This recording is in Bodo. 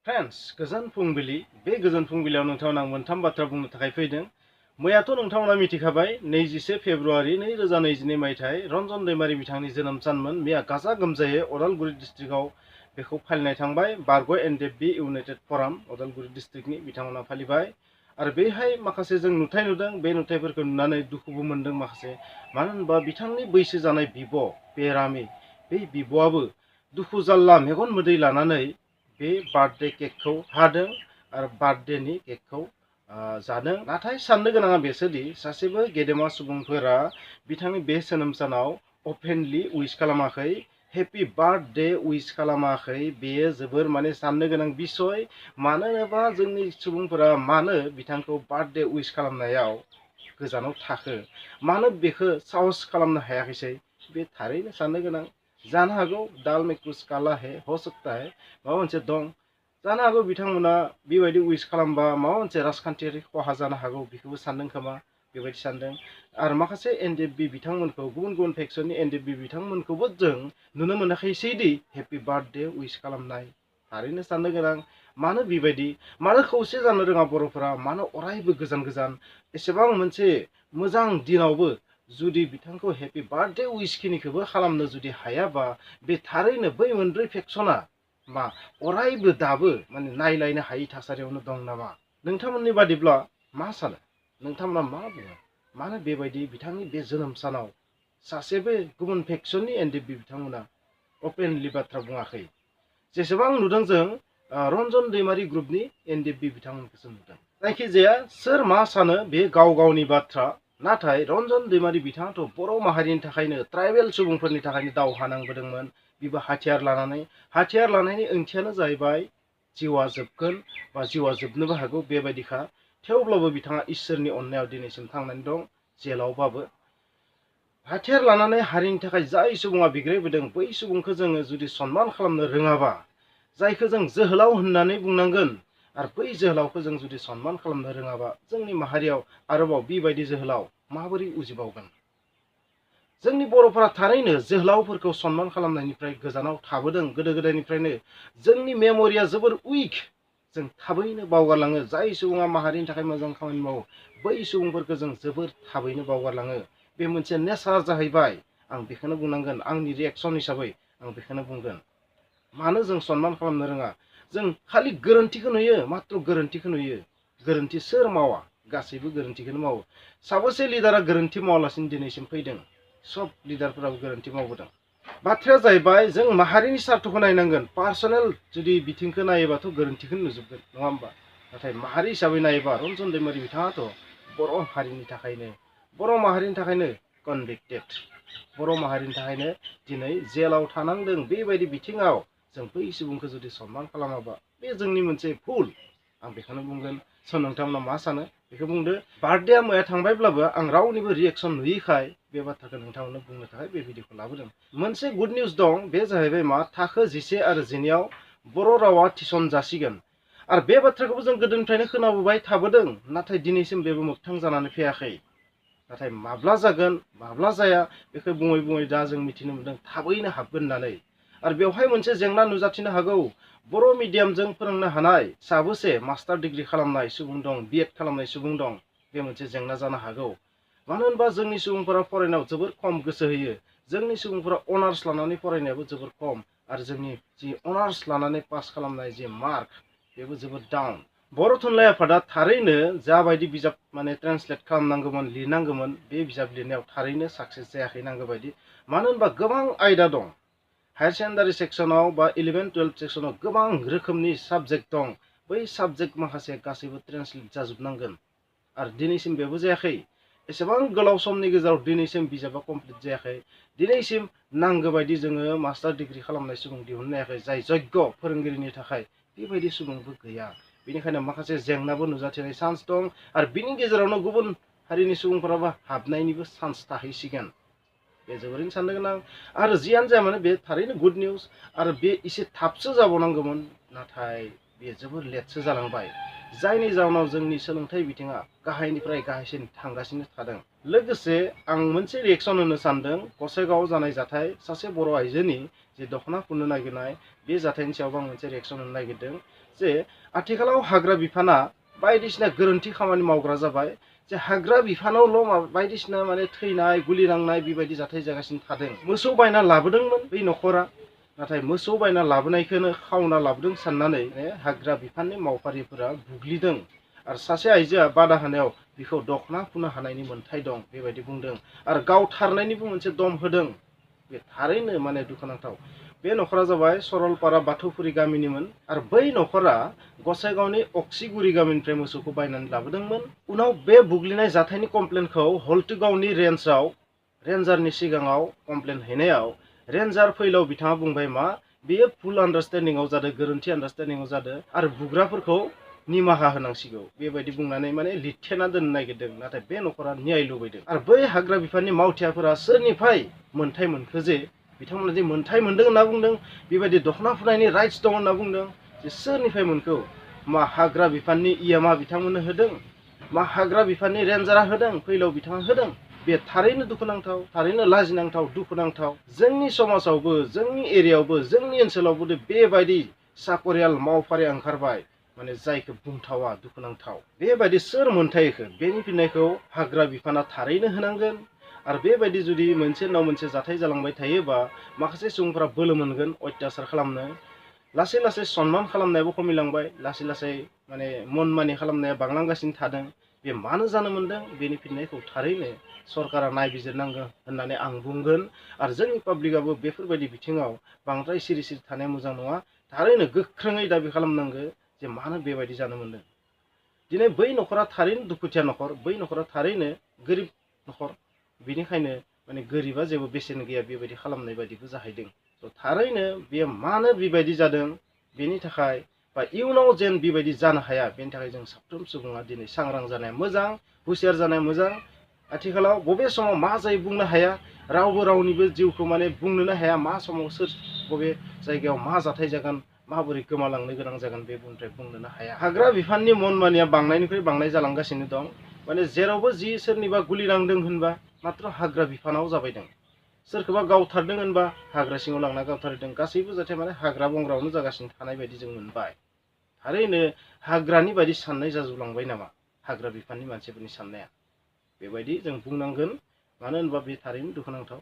फ्रेंड्स गोजोन फुंबिलि बे गोजोन फुंबिलियाव नोंथांमोन आं मोनथाम बाथ्रा बुंनो थाखाय फैदों। मैयाथ' नोंथांमोना मिथिखाबाय 21 फेब्रुआरि 2022 मायथाइ रन्जन दैमारि बिथांनि जोनोम सानमोन। मैया गाजा गोमजायै अदालगुरि डिस्ट्रिक्टआव बेखौ फालिनाय थांबाय। बारग' NDFB इउनाइटेड फराम अदालगुरि डिस्ट्रिक्टनि बिथांमोना फालिबाय आरो बेहाय माखासे जों नुथाय नुदों। बे नुथायफोरखौ नुनानै दुखुबो मोनदों माखासे, मानो होनबा बिथांनि बैसो जानाय बिब' बेरामि बे बिब'आबो दुखु जाल्ला मेगन मोदै लानानै बे बार्थडे केकखौ हादों आरो बार्थडेनि केकखौ जादों। नाथाय साननो गोनाङा बेसोदि सासेबो गेदेमा सुबुंफोरा बिथांनि बे जोनोम सानाव अपेनलि उइश खालामाखै, हेपि बार्थडे उइश खालामाखै। बेयो जोबोर माने साननो गोनां बिसय। मानो होनोबा जोंनि सुबुंफोरा मानो बिथांखौ बार्थडे उइश खालामनायाव गोजानाव थाखो, मानो बेखौ साहस खालामनो हायाखैसै, बे थारैनो साननो गोनां। जानो हागौ दाल में कुछ काला है, हो सकता है माबा मोनसे दं। जानो हागौ बिथांमोना बेबायदि उइश खालामबा माबा मोनसे राजखान्थियारि खहा जानो हागौ, बेखौबो सानदों खोमा, बेबायदि सानदों। आरो माखासे NDFB बिथांमोनखौ, गुबुन गुबुन फेक्सननि NDFB बिथांमोनखौबो जों नुनो मोनाखैसैदि हेपि बार्थडे उइश खालामनाय। थारैनो साननो गोनां, मानो बेबायदि, मानो खौसे जानो रोङा बर'फोरा, मानो अरायबो गोजान गोजान एसेबां मोनसे मोजां दिनावबो जुदि बिथांखौ हेपि बार्थडे उइश खिनिखौबो खालामनो जुदि हायाबा, बे थारैनो बै मोनब्रै फेक्सना मा अरायबो दाबो माने नायलायनो हायि थासारियावनो दं नामा? नोंथांमोननि बादिब्ला मा सानो? नोंथांमोना मा बुङो? मानो बेबायदि बिथांनि बे जोनोम सानाव सासेबो गुबुन फेक्सननि NDFB बिथांमोना अपेनलि बाथ्रा बुङाखै? जेसेबां नुदों जों रन्जन दैमारि ग्रुपनि NDFB बिथांमोनखौसो नुदों। जायखिजाया सोर मा सानो बे गाव गावनि बाथ्रा। नाथाय रन्जन दैमारि बिथाङाथ' बर' माहारिनि थाखायनो, ट्राइबेल सुबुंफोरनि थाखायनो दावहा नांबोदोंमोन। बिबो हाथियार लानायनि ओंथियानो जाहैबाय जिउआ जोबगोन बा जिउआ जोबनोबो हागौ बेबायदिखा। थेवब्लाबो बिथाङा इसोरनि अननायाव दिनैसिम थांनानै दं, जेलावबाबो। हाथियार लानानै हारिनि थाखाय जाय सुबुङा बिग्रायबोदों, बै सुबुंखौ जोङो जुदि सनमान खालामनो रोङाबा, जायखौ जों जोहोलाव होननानै बुंनांगोन, आरो बै जोहोलावखौ जों जुदि सनमान खालामनो रोङाबा, जोंनि माहारियाव आरोबाव बेबायदि जोहोलाव माबोरै उजिबावगोन? जोंनि बर'फोरा थारैनो जोहोलावफोरखौ सनमान खालामनायनिफ्राय गोजानाव थाबोदों गोदो गोदायनिफ्रायनो। जोंनि मेम'रिया जोबोर उइक, जों थाबैनो बावगारलाङो। जाय सुबुङा माहारिनि थाखाय मोजां खामानि मावो, बै सुबुंफोरखौ जों जोबोर थाबैनो बावगारलाङो। बे मोनसे नेचार जाहैबाय। आं बेखौनो बुंनांगोन, आंनि रिएक्सन हिसाबै आं बेखौनो बुंगोन। मानो जों सनमान खालामनो रोङा? जों खालि गोरोन्थिखौ नुयो, मात्र गोरोन्थिखौ नुयो। गोरोन्थि सोर मावा? गासैबो गोरोन्थिखौनो मावो। साबेसे लिडारा गोरोन्थि मावालासिनो दिनैसिम फैदों? सब लिडारफोराबो गोरोन्थि मावबोदों। बाथ्राया जाहैबाय जों माहारिनि स्वार्थखौ नायनांगोन। पार्सनेल जुदि बिथिंखौ नायोबाथ' गोरोन्थिखौनो नुजोबगोन, नङा होमबा? नाथाय माहारि हिसाबै नायोबा रन्जन दैमारि बिथाङाथ' बर' हारिनि थाखायनो, बर' माहारिनि थाखायनो कनभिक्टेड, बर' माहारिनि थाखायनो दिनै जेलाव थानांदों। बेबायदि बिथिङाव जों बै सुबुंखौ जुदि सनमान खालामाबा, बे जोंनि मोनसे भुल। आं बेखौनो बुंगोन। स' नोंथांमोना मा सानो बेखौ बुंदो। बार्थडेआ मैया थांबायब्लाबो आं रावनिबो रिएक्सन नुयैखाय बे बाथ्राखौ नोंथांमोननो बुंनो थाखाय बे भिडिअखौ लाबोदों। मोनसे गुड निउस दं, बे जाहैबाय मा, थाखो 11 आरो 12आव बर' रावा थिसन जासिगोन। आरो बे बाथ्राखौबो जों गोदोनिफ्रायनो खोनाबोबाय थाबोदों, नाथाय दिनैसिम बेबो मोगथां जानानै फैयाखै। नाथाय माब्ला जागोन माब्ला जाया बेखौ बुङै बुङै दा जों मिथिनो मोन्दों थाबैनो हाबगोन होननानै। आरो बेवहाय मोनसे जेंना नुजाथिनो हागौ। बर' मिडियामजों फोरोंनो हानाय साबोसे मास्टार डिग्री खालामनाय सुबुं दं, BEd खालामनाय सुबुं दं, बे मोनसे जेंना जानो हागौ। मानो होनबा जोंनि सुबुंफोरा फरायनायाव जोबोर खम गोसो होयो। जोंनि सुबुंफोरा अनार्स लानानै फरायनायाबो जोबोर खम, आरो जोंनि जि अनार्स लानानै पास खालामनाय जि मार्क, बेबो जोबोर डाउन। बर' थुनलाइ आफादा थारैनो जाबायदि बिजाब माने ट्रेन्सलेट खालामनांगौमोन, लिरनांगौमोन, बे बिजाब लिरनायाव थारैनो साक्सेस जायाखै नांगौ बायदि। मानो होनबा गोबां आयदा दं। हायार सेकेन्डारि सेक्सनाव बा 11-12 सेक्सनाव गोबां रोखोमनि साबजेक्ट दं। बै साबजेक्ट माखासे गासैबो ट्रेन्सलेट जाजोबनांगोन, आरो दिनैसिम बेबो जायाखै। एसेबां गोलाव समनि गेजेराव दिनैसिम बिजाबा कमप्लिट जायाखै। दिनैसिम नांगौ बायदि जोङो मास्टार डिग्री खालामनाय सुबुं दिहुननो हायाखै, जाय जग्य फोरोंगिरिनि थाखाय। बेबायदि सुबुंबो गैया। बेनिखायनो माखासे जेंनाबो नुजाथिनाय चान्स दं, आरो बिनि गेजेरावनो गुबुन हारिनि सुबुंफोराबो हाबनायनिबो चान्स थाहैसिगोन। बे जोबोरैनो साननो गोनां। आरो जियानो जाया मानो बे थारैनो गुड निउस, आरो बे एसे थाबसो जाबावनांगौमोन, नाथाय बे जोबोर लेटसो जालांबाय। जायनि जाउनाव जोंनि सोलोंथाइ बिथिङा गाहायनिफ्राय गाहायसिन थांगासिनो थादों। लोगोसे आं मोनसे रिएक्सन होनो सानदों। गसाइगावआव जानाय जाथाय, सासे बर' आइजोनि जे दखना फुननो नागिरनाय बे जाथायनि सायाव आं मोनसे रिएक्सन होनो नागिरदों जे आथिखालाव हाग्रा बिफाना बायदिसिना गोरोन्थि खामानि मावग्रा जाबाय जे हाग्रा बिफानावल' बायदिसिना माने थैनाय गुलि नांनाय बेबायदि जाथाय जागासिनो थादों। मोसौ बायना लाबोदोंमोन बै न'खरा, नाथाय मोसौ बायना लाबोनायखौनो खावना लाबोदों साननानै हाग्रा बिफाननि मावफारिफोरा बुग्लिदों आरो सासे आइजोआ बादा होनायाव बिखौ दखना फुनो हानायनि मोन्थाय दं बेबायदि बुंदों आरो गावथारनायनिबो मोनसे दम होदों। बे थारैनो माने दुखुनांथाव। बे न'खरा जाबाय सरलपारा बाथौफुरि गामिनिमोन आरो बै न'खरा गसाइगावनि अक्सिगुरि गामिनिफ्राय मोसौखौ बायनानै लाबोदोंमोन। उनाव बे बुग्लिनाय जाथायनि कमप्लेनखौ हल्टुगावनि रेन्जआव रेन्जारनि सिगाङाव कमप्लेन हैनायाव रेन्जार फैलाव बिथाङा बुंबाय मा बेयो फुल आन्डारस्टेन्डिंआव जादों, गोरोन्थि आन्डारस्टेन्डिंआव जादों आरो बुग्राफोरखौ निमाहा होनांसिगौ बेबायदि बुंनानै माने लिरथेना दोननो नागिरदों। नाथाय बे न'खरा न्याय लुबैदों आरो बै हाग्रा बिफाननि मावथियाफोरा सोरनिफ्राय मोन्थाय मोनखो जे बिथांमोना जे मोन्थाय मोनदों होनना बुंदों, बेबायदि दखना फुनायनि राइट्स दं होनना बुंदों, जे सोरनिफ्राय मोनखौ? मा हाग्रा बिफाननि इयामा बिथांमोननो होदों? मा हाग्रा बिफाननि रेन्जारा होदों? फैलाव बिथाङा होदों? बे थारैनो दुखुनांथाव, थारैनो लाजिनांथाव, दुखुनांथाव। जोंनि समाजावबो, जोंनि एरियायावबो, जोंनि ओनसोलावबो बेबायदि साकरियाल मावफारि ओंखारबाय माने जायखौ बुंथावा, दुखुनांथाव। बेबायदि सोर मोन्थाय होखो? बेनि फिननायखौ हाग्रा बिफाना थारैनो होनांगोन आरो बेबायदि जुदि मोनसे उनाव मोनसे जाथाय जालांबाय थायोबा माखासे सुबुंफोरा बोलो मोनगोन अत्याचार खालामनो। लासै लासै सनमान खालामनायाबो खमिलांबाय, लासै लासै माने मनमानि खालामनाया बांलांगासिनो थादों। बे मानो जानो मोनदों? बेनि फिननायखौ थारैनो सरकारा नायबिजिरनांगौ होननानै आं बुंगोन आरो जोंनि पाब्लिकआबो बेफोरबायदि बिथिङाव बांद्राय सिरि सिरि थानाया मोजां नङा। थारैनो गोख्रोङै दाबि खालामनांगौ जे मानो बेबायदि जानो मोनदों। दिनै बै न'खरा थारैनो दुखुथिया न'खर, बै न'खरा थारैनो गोरिब न'खर, बिनिखायनो माने गोरिबा जेबो बेसेन गैया बेबायदि खालामनाय बायदिबो जाहैदों। थारैनो बेयो मानो बेबायदि जादों बेनि थाखाय बा इयुनाव जेन बेबायदि जानो हाया बेनि थाखाय जों साफ्रोम सुबुङा दिनै सांग्रां जानाया मोजां, हुसियार जानाया मोजां। आथिखालाव बबे समाव मा जायो बुंनो हाया, रावबो रावनिबो जिउखौ माने बुंनोनो हाया मा समाव सोर बबे जायगायाव मा जाथाय जागोन, माबोरै गोमालांनो गोनां जागोन बे बुंनोनो हाया। हाग्रा बिफाननि मनमानिया बांनायनिख्रुइ बांनाय जालांगासिनो दं। माने जेरावबो जि सोरनिबा गुलि नांदों होनबा मात्र हाग्रा बिफानाव जाबायदों, सोरखौबा गावथारदों होनबा हाग्रा सिङाव लांना गावथारदों। गासैबो जाथाय माने हाग्रा बंग्रायावनो जागासिनो थानाय बायदि जों मोनबाय। थारैनो हाग्रानि बायदि साननाय जाजोबलांबाय नामा हाग्रा बिफाननि मानसिफोरनि साननाया? बेबायदि जों बुंनांगोन। मानो होनबा बे थारैनो दुखुनांथाव।